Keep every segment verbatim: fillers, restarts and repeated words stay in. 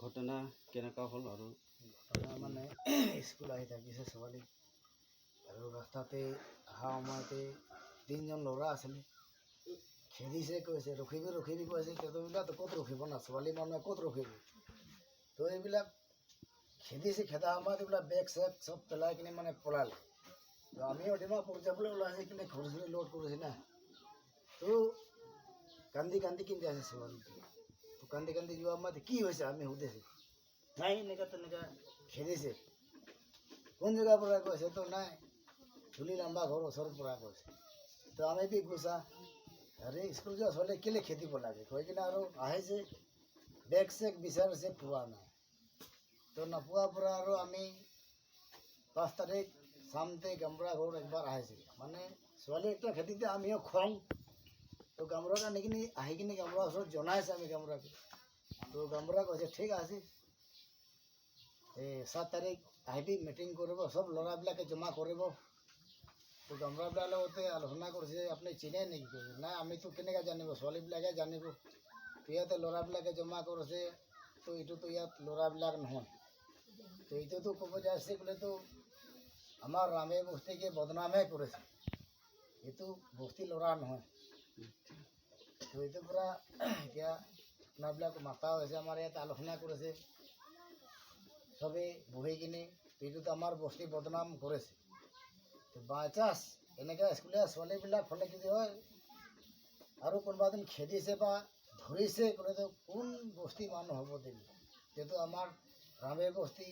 ঘটনা কেনেকুৱা হ'ল আৰু? ঘটনা মানে স্কুল আহি থাকিছে ছোৱালী আৰু ৰাস্তাতে অহা সময়তে তিনিজন ল'ৰা আছিলে, খেদিছে কৈছে, "ৰখিবি, ৰখিবি" কৈছে। তেতিয়াতো এইবিলাকতো ক'ত ৰখিব না, ছোৱালী মানুহে ক'ত ৰখিব? তো এইবিলাক খেদিছে, খেদা সময়ত এইবিলাক বেগ চেগ চব পেলাই কিনে মানে পলালে। তো আমি অডিমা পৰ্যায়লৈ ওলাইছে, কিন্তু ঘৰ চুৰি লোড কৰিছে না। তো কান্দি কান্দি কিনে আছে ছোৱালী। তো কান্দি কান্দি যোৱা সময়ত কি হৈছে আমি সুধিছে। নাই, এনেকা তেনেকা খেদিছে। কোন জেগাৰ পৰা কৈছে? তো নাই, চুলি লাম্বা ঘৰ ওচৰৰ পৰা কৈছে। তো আমি বি গুচা, আৰে স্কুল যোৱা ছোৱালী কেলে খেদিব লাগে কৈ কিনে আৰু আহিছে, বেগ চেগ বিচাৰিছে, পোৱা নাই। তো নোপোৱাৰ পৰা আৰু আমি পাঁচ তাৰিখ চামতে গামবুঢ়া ঘৰত একবাৰ আহিছিল, মানে ছোৱালী একটা খেদিতে আমিও খং। তো গামবুঢ়াক আনি কিনে আহি কিনে গামবুঢ়াৰ ওচৰত জনাইছে আমি গামবুঢ়াক। তো গামবুঢ়াই কৈছে, "ঠিক আছে, এই সাত তাৰিখ আহিবি, মিটিং কৰিব, চব ল'ৰাবিলাকে জমা কৰিব।" তো গামবুঢ়াবিলাকৰ লগতে আলোচনা কৰিছে, "আপুনি চিনে নেকি?" কৈছে, "নাই, আমিতো কেনেকে জানিব, ছোৱালীবিলাকে জানিব। তো ইয়াতে ল'ৰাবিলাকে জমা কৰিছে, তো এইটোতো ইয়াত ল'ৰাবিলাক নহয়।" তো এইটোতো ক'ব যাইছে বোলে, তো আমাৰ ৰামে বস্তিকে বদনামহে কৰিছে, এইটো বস্তি ল'ৰা নহয়। তো এইটো পৰা এতিয়া আপোনাবিলাক মাতা হৈছে, আমাৰ ইয়াত আলোচনা কৰিছে, চবেই বহি কিনে, তো এইটোতো আমাৰ বস্তি বদনাম কৰিছে। তো বাই চান্স এনেকা স্কুলীয়া ছোৱালীবিলাক হ'লে যদি হয়, আৰু কোনোবা এদিন খেদিছে বা ধৰিছে ক'লেতো কোন বস্তি মানুহ হ'ব দিম? যিহেতু আমাৰ ৰামে বস্তি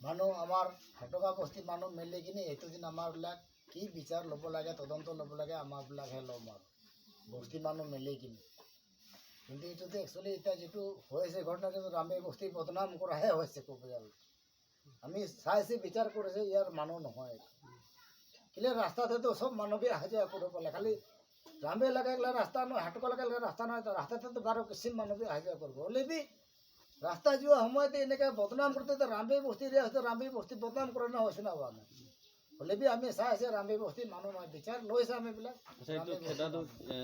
মানুহ, আমাৰ হাটকা বস্তি মানুহ মিলি কিনে এইটো দিন আমাৰবিলাক কি বিচাৰ ল'ব লাগে, তদন্ত ল'ব লাগে, আমাৰবিলাকহে ল'ম আৰু বস্তি মানুহ মিলি কিনে। কিন্তু এইটোতো একচুৱেলি এতিয়া যিটো হৈছে ঘটনা, এইটো ৰামে বস্তি বদনাম কৰাহে হৈছে ক'ব গ'লে। আমি চাইছে, বিচাৰ কৰিছে, ইয়াৰ মানুহ নহয়। কেলে ৰাস্তাতেতো চব মানুহ বি অহা যোৱা কৰিব পাৰে, খালি ৰামবে লাগা একলা ৰাস্তা নহয়, হাটকা লাগা একলা ৰাস্তা নহয়, তো ৰাস্তাতেতো বাৰ কিচিম মানুহ বি অহা যোৱা কৰিব। হ'লে বি ৰাস্তা যোৱা সময়তে এনেকে বদনাম কৰোঁতে তো ৰামবে বস্তি দিয়া হৈছে, ৰামবে বস্তি বদনাম কৰা না হৈছে না হোৱা নাই? হ'লে বি আমি চাই আছে, ৰামবে বস্তি মানুহ নহয়, বিচাৰ লৈছে আমি বিলাক। আচ্ছা, এইটো ৰামবে বস্তি খেদাটো, মানুহ। এ,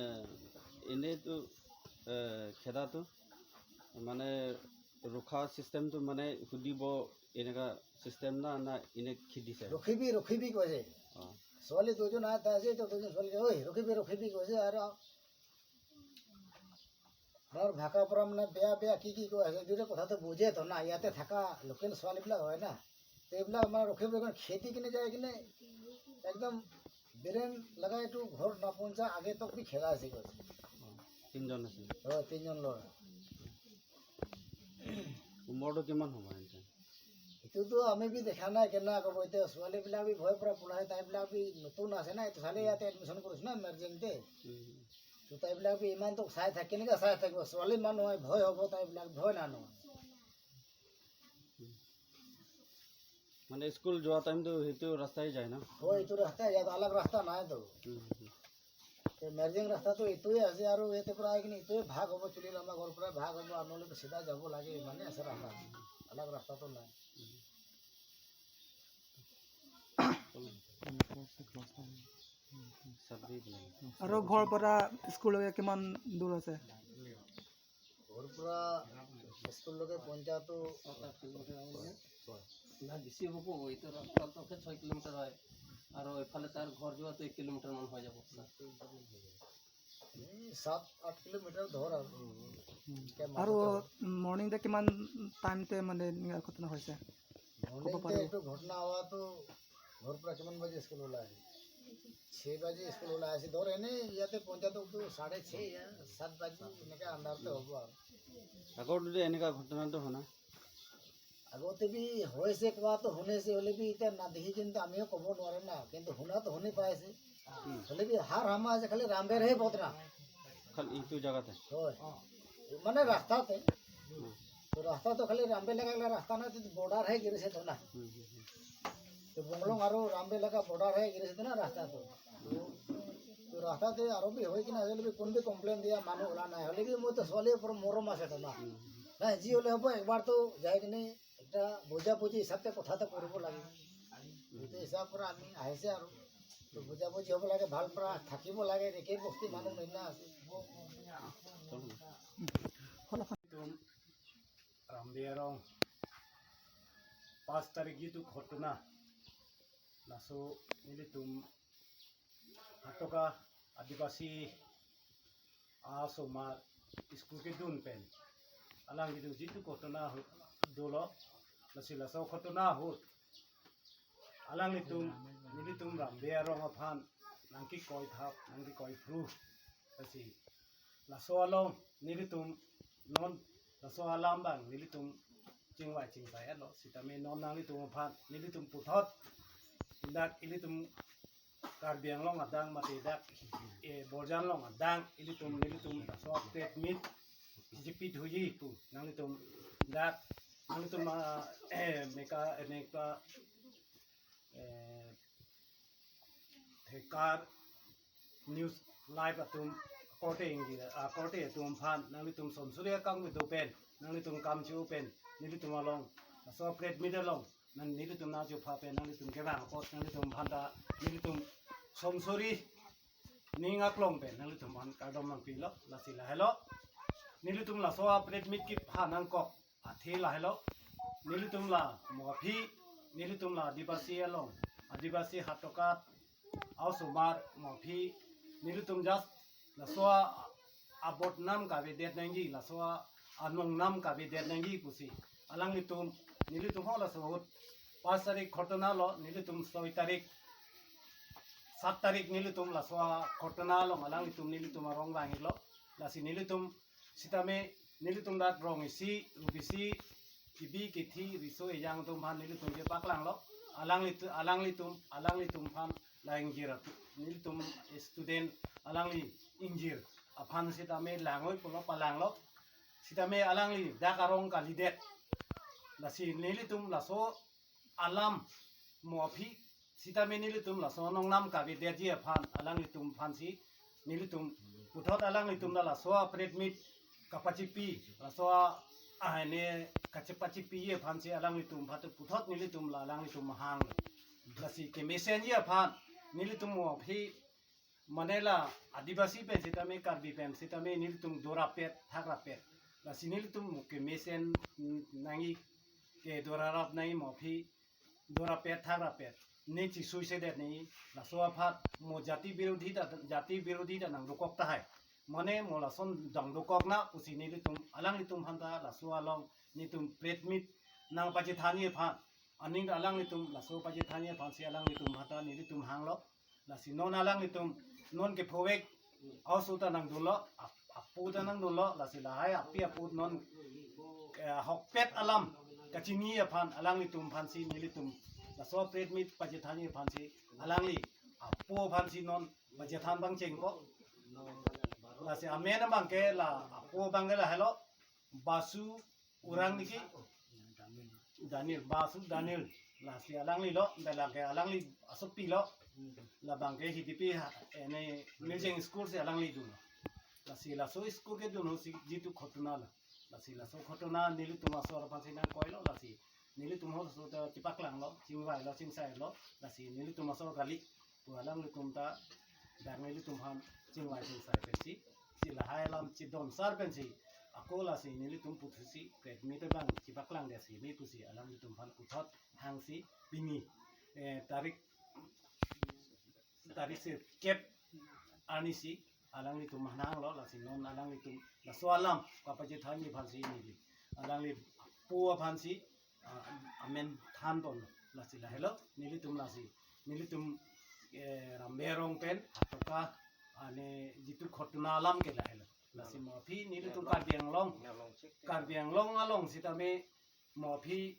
এনেইতো, এ, খেদাটো মানে ৰখা চিষ্টেমটো মানে সুধিব, এনেকা চিষ্টেম না, না এনে খেদিছে? ৰখিবি, ৰখিবি কৈছে। অ। ছোৱালী দুজন আহে, তাই আছে, তো দুজন ছোৱালীকে, "ঐ, ৰখিবি, ৰখিবি" কৈছে। আৰু আমাৰ ভাষাৰ পৰা মানে বেয়া বেয়া কি কি কৈ আছে, এইদৰে কথাটো বুজে তো না, ইয়াতে থকা লোকেল ছোৱালীবিলাক হয় না, তো এইবিলাক আমাৰ ৰখিব, খেদি কিনে যাই কিনে একদম বেৰেন লগাই এইটো ঘৰ নাপঞ্চা আগে তক বি খেলা আছে কৈছে। তিনিজন আছে। হয়, তিনিজন ল'ৰা। উমৰটো কিমান হ'ব এনে? এইটোতো আমি বি দেখা নাই, কেনে ক'ব এতিয়া, ছোৱালীবিলাক বি ভয় পৰা পলাই, তাইবিলাক বি নতুন আছে না, এইটো চালে ইয়াতে এডমিশ্যন কৰিছো না, ইমাৰ্জেঞ্চিতে। উম। তো তাইবিলাক বি ইমানতো চাই থাকে, কেনেকে চাই থাকিব? ছোৱালী মানুহ হয়, ভয় হ'ব, তাইবিলাক ভয় না নহয়। মানে স্কুল যোৱা টাইমটো সেইটো ৰাস্তাই যায় ন? হয়, এইটো ৰাস্তাই যায়, আলাগ ৰাস্তা নাই তো। উম, উম। তো মেৰ্জেং ৰাস্তাটো এইটোৱে আছে আৰু ইয়াতে পৰা আহি কিনে এইটোৱে ভাগ হ'ব, চুলি লাম্বা ঘৰৰ পৰা ভাগ হ'ব, আপোনালোকে চিধা যাব লাগে, ইমানে আছে ৰাস্তা, আলাগ ৰাস্তাটো নাই। আৰু ঘৰ পৰা স্কুললৈকে কিমান দূৰ আছে? ঘৰ পৰা স্কুললৈকে পঞ্চায়তো না, বেছি হ'ব, এইটো ৰাস্তাটোকে ছয় কিলোমিটাৰ হয় আৰু এইফালে তাৰ ঘৰ যোৱাটো এক কিলোমিটাৰ মান হৈ যাব। এই সাত আঠ কিলোমিটাৰ ধৰ আৰু। উম। এতিয়া আৰু মাজতে হয়। মৰ্ণিংতে কিমান টাইমতে মানে এনেকুৱা ঘটনা হৈছে? মৰ্ণিংতে ক'ব পাৰিব? এইটো ঘটনা হোৱাটো ঘৰৰ পৰা কিমান বাজি স্কুল ওলাই আহে? ছয় বাজি স্কুল ওলাই আছে। ধৰ, এনেই ইয়াতে পঞ্চায়ততো চাৰে ছয়, সাত বাজি এনেকে আন্ধাৰতে হ'ব আৰু। আগতেতো এনেকুৱা ঘটনাটো হোৱা নাই? আগতে বি হৈছে কোৱাটো শুনিছে, হ'লে বি এতিয়া না দেখি কিন্তু আমিও ক'ব নোৱাৰিম না, কিন্তু শুনাটো শুনি পাইছে। উম। হ'লে বি হাৰ হামা আছে, খালি ৰামবেৰহে বদনাম। খালি এইটো জেগাতে? হয়। মানে ৰাস্তাতে। উম। তো ৰাস্তাটো খালি ৰামবেৰ লাগা ৰাস্তা নহয়, তো বৰ্ডাৰহে গিৰিছে তো না। উম, উম, উম। তো বংলং আৰু ৰামবেৰ লাগা বৰ্ডাৰহে গিৰিছে তো না ৰাস্তাটো। তো ৰাস্তাতে আৰু বি হৈ কিনে আজিলৈকে কোন বি কমপ্লেইন দিয়া মানুহ ওলা নাই। হ'লে বি মোৰ তো ছোৱালীৰ ওপৰত মৰম আছে তো না। উম। নাই, যি হ'লে হ'ব, একবাৰ তো যাই কিনে এটা বুজাবুজি হিচাপে কথা এটা কৰিব লাগে। সেইটো হিচাপৰ পৰা আমি আহিছে আৰু। তো বুজাবুজি হ'ব লাগে, ভাল পৰা থাকিব লাগে, একে বস্তি মানুহ মেইন আছে। Arong, pas tarik jitu ghotona, laso nelitum Hatoka Adivasi asomar school kedun pen alanglitum jitu ghotona ahut dolo, lasi laso ghotona ahut alanglitum nelitum Rambe Arong aphan nangkekoi thap, nangkekoi phru. Lasi laso along nelitum non laso alam abang nelitum chingvai chingsai-etlo, sitame non nanglitum aphan nelitum puthot dak ilitum Karbi Anglong adang mate dak, eh, Borjan along adang ilitum nelitum laso press meet G P thuji pu nanglitum dak nanglitum, ah, eh, meka, eh, meka, eh, Thekar News Live atum korte ingjir, ah, korte atum aphan nanglitum son suri akangvedo pen, nanglitum kam cho pen, nelitum along laso press meet along nang nelitum nangchepha pen nanglitum kevang apot nanglitum aphan ta nelitum son suri ning aklong pen nanglitum aphan kardom nangpilo. Lasi lahelo, nelitum laso press meet kepha nangkok athe lahelo, nelitum la mo aphi, nelitum la Adivasi along, Adivasi Hatoka asomar mo aphi, nelitum just laso a-, abodnam kavedet nangji, laso a-, anongnam kavedet nangji pusi alanglitum, nelitum ho laso ahut pas tarik ghotona lo, nelitum soi tarik, sat tarik nelitum laso a-, ghotona along alanglitum nelitum arong vang-iklo. Lasi nelitum sitame nelitum dak rong isi, rup isi, kebi kethe, riso ejang atum aphan nelitum chepaklanglo. Alanglitu-, alanglitum, alanglitum aphan la ingjir atum, nelitum student alangli ingjir aphan sitame langoi pulo palanglo. Sitame alangli dak arong kalidet. Lasi nelitum laso alam mo aphi sitame nelitum laso anongnam kavedetji aphan alanglitum aphansi nelitum puthot alanglitum la laso press meet kapachipi, laso a-, ah, ne kachepachipiji aphansi alanglitum aphan puthot nelitum la alanglitum hang. Lasi kemesenji aphan nelitum mo aphi mane la Adivasi pen sitame Karbi pen sitame nelitum dorapet thakrapet. Lasi nelitum kemesen, mm, nangji, ke dorarap nangji mo aphi dorapet thakrapet ne chisuisedet nangji, laso aphan mo jati birodhi ta, jati birodhi ta nangdokok tahai. Mane mo lason dangdokok na pusi nelitum alanglitum aphan ta laso along nelitum press meet nangpachethanji aphan, aning alanglitum laso pachethanji aphansi alanglitum aphan ta nelitum hanglo. Lasi non alanglitum non kephovek aoso ta nangdunlo, ap-, apo ta nangdunlo, lasi lahai api apo non, eh, ahokpet alam kachiniji aphan alanglitum aphansi nelitum laso press meet pachethanji aphansi alangli apo aphansi non pachethan pangchengpo. Lasi amen abangke la apo abangke lahelo, Basu Urang niki Daniel, Basu Daniel. Lasi alanglilo, dak lake alangli asopilo. Labangke Hidipi ha, ene Mirjeng school si alangli dun. Lasi laso school kedun ahutsi jitu ghotona lo. Lasi laso ghotona nelitum asor aphansi nangkoilo, lasi nelitum ho laso ta chepaklanglo, chingvailo, chingsailo. Lasi nelitum asor kali pu alanglitum ta dak nelitum aphan chingvai chingsai pensi, si lahai alam chidon sar pensi, ako lasi nelitum puthotsi press meet abang chepaklangdetsi me pusi alanglitum aphan puthot hangsi pini, eh, tarik, tarik sirkep arnisi alanglitum aphan hanglo, lasi non alanglitum laso alam kapachethanji aphansi neli alangli apo aphansi, ah, amen thanpon. Lasi lahelo nelitum lasi nelitum, eh, Rambe Arong pen Hatoka, ah, ne jitu ghotona alam ke lahelo. Lasi mo aphi nelitum Karbi Anglong, Karbi Anglong along sitame mo aphi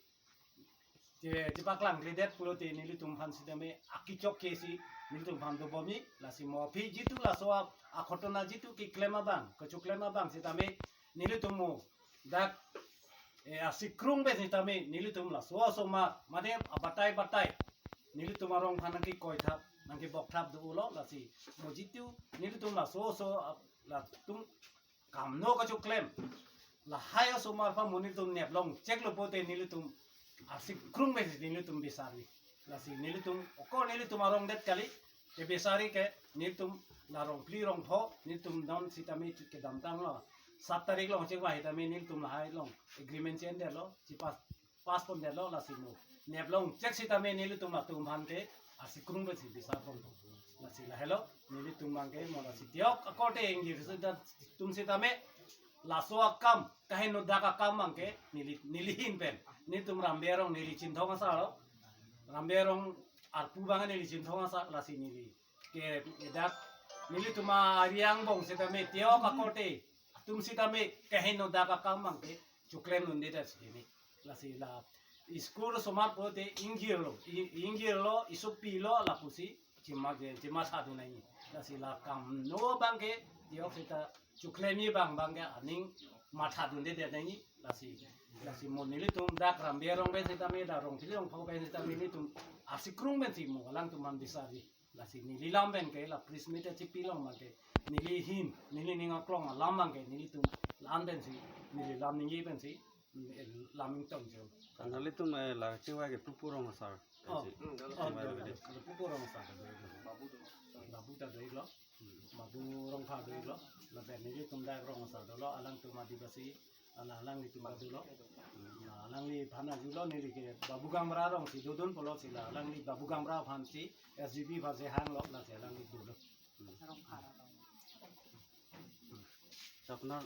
che, chepaklangkledet pulote nelitum aphan sitame akechok kesi nelitum aphan dobomji. Lasi mo aphi jitu laso a, aghotona jitu keklem abang, kachoklem abang sitame nelitum mo dak, eh, asikrung pen sitame nelitum laso asomar mane abatai batai nelitum arong aphan nangkekoi thap, nangkebok thap dolo. Lasi mo jitu nelitum laso aso, ah, latum kamno kachoklem lahai asomar aphan mo nelitum neplong cheklo pulote nelitum asikrung pensi nelitum bisari. Lasi nelitum ako nelitum arong det kali, kebisari ke nelitum la rong phli rong pho nelitum dam sitame kedamtanglo. sat tarik along chekvai tame nelitum lahai along agreement chendet lo, chipass pass pondet lo, lasi mo nep along chek sitame nelitum latum aphan ke asikrung pensi bisar pon lasi lahelo. Nelitum abang ke mo lasi tiok akorte ingjir sita tum sitame laso akam kaheno dak akam abang ke neli neli ahin pen nelitum Rambi arong neli Chinthong asar lo, Rambi arong arpu abang neli Chinthong asar, lasi neli ke edak nelitum ari angbong sitame tiok akorte atum sitame kaheno dak akam abang ke choklem dunde ta sitame, lasi la school osomar pulote ingjir lo, i- ingjir lo, isopi lo lapusi chima je chima thadun nangji, lasi la kam no abang ke tiok sita choklemji abang abang ke aning matha dunde det nangji, lasi lasi mo nelitum dak Rambi arong pen sitame, dak Rongphili Rongpho pen sitame nelitum asikrung pensi mo alangtum aphan bisarji. Lasi neli alam pen ke la press meet chipi along abang ke neli ahin neli ning aklong alam abang ke nelitum la-an pensi, neli alam ningje pensi, mm, eh, lam ingtong jo. Kan nelitum, eh, la chekvai ke Pupu Rong asar. Oh, Pensi. Oh, Chekvai do, lagi. Do, do, Pupu Rong asar do, do. Babu ta do iklo. Babu Rongphar do iklo. Lapen nelitum dak Rong asar dolo, alangtum Adivasi, ala alanglitum ta dolo. Na alangliphan arjulo, neli ke Babu Gaonbura arong si dodun pulo, si la alangli Babu Gaonbura aphan si S G B aphan si hanglo, lasi alangli dolo. Sapnar